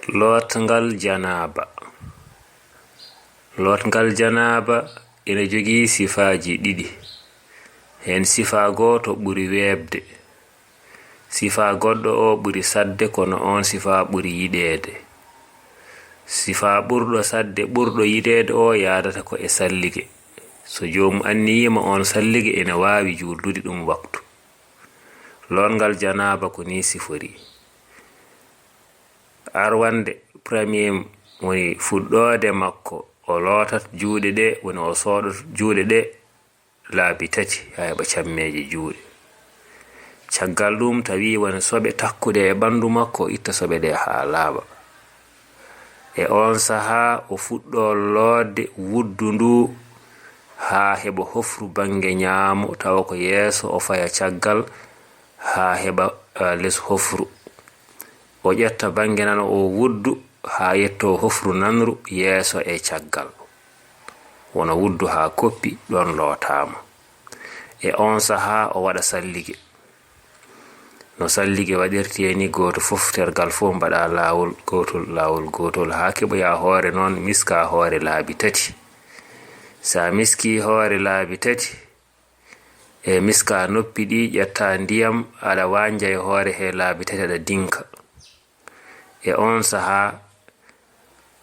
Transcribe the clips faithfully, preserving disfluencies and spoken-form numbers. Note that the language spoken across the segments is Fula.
Lootngal janaaba. Lootngal janaaba ina jogii sifaaji ɗiɗi. Heen sifaa gooto ɓuri weeɓde. Sifaa goɗɗo o ɓuri saɗde, kono oon sifaa ɓuri yiɗeede. Sifaa ɓurɗo saɗde, ɓurɗo yiɗeede o yaadata ko e sallige. So joomum anniyiima oon sallige, ina waawi juuldude ɗum waktu. Lootngal janaaba ko nii siforii. Arwannde, premier, woni fuɗɗoode makko, o lootat juuɗe ɗe, woni o sooɗoto juuɗe ɗe laabi tati, haa heɓa cammeeje juuɗe. Caggal ɗum, tawi won soɓe takkuɗe e ɓanndu makko, o itta soɓe ɗe haa laaɓa. E oon sahaa, o fuɗɗoo lootde wuddu ndu haa heɓa hofru bannge ñaamo, tawa ko yeeso, o faya caggal haa heɓa, eh, les hofru. O ƴetta bannge nano o wuddu haa yettoo hofru nanru, yeeso e caggal. Wona wuddu haa koppi, ɗoon lootaama. E oon sahaa, o waɗa sallige. No sallige waɗirtee ni, gooto fof tergal fof mbaɗa laawol gootol, laawol gootol, haa keɓoya hoore noon, miska hoore laabi tati. Sa miski hoore laabi tati, e miska noppi ɗi, ƴetta ndiyam, aɗa waanja e hoore he laabi tati, aɗa dinka. E oon sahaa,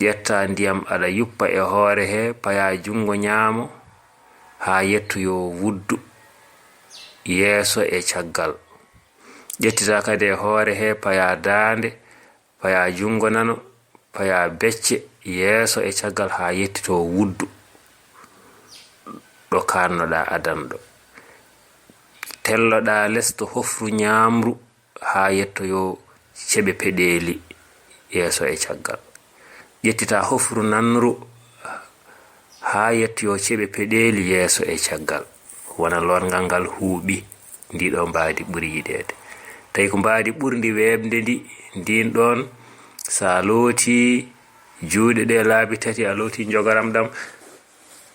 ƴetta ndiyam, aɗa yuppa e hoore he, paya junngo ñaamo haa yettoyoo wuddu, yeeso e caggal. Ƴettita kadi e hoore he, paya daande, paya junngo nano, paya becce, yeeso e caggal haa yettitoo wuddu ɗo kaannoɗaa adanɗo. Telloɗaa les to hofru ñaamru haa yettoyoo ceɓe peɗeeli, yeeso e caggal. Ƴettita hofru nanru haa yettoyoo ceɓe peɗeeli, yeeso e caggal. Wona lootngal ngal huuɓi, ndi ɗo mbaadi ɓuri yiɗeede. Tawi ko mbaadi ɓurndi weeɓde ndi, ndin ɗoon, sa looti juuɗe ɗe laabi tati, a looti njogoram ɗam,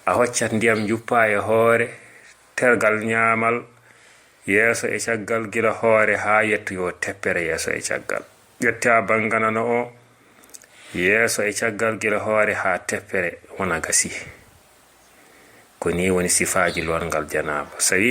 a hoccat ndiyam, njuppa e hoore tergal ñaamal, yeeso e caggal, gila hoore haa yettoyoo teppere, yeeso e caggal. Ƴetta bannge nano o, yeeso e caggal, gila hoore haa teppere, wona gasi. Ko nii woni sifaaji lootngal janaaba. So tawi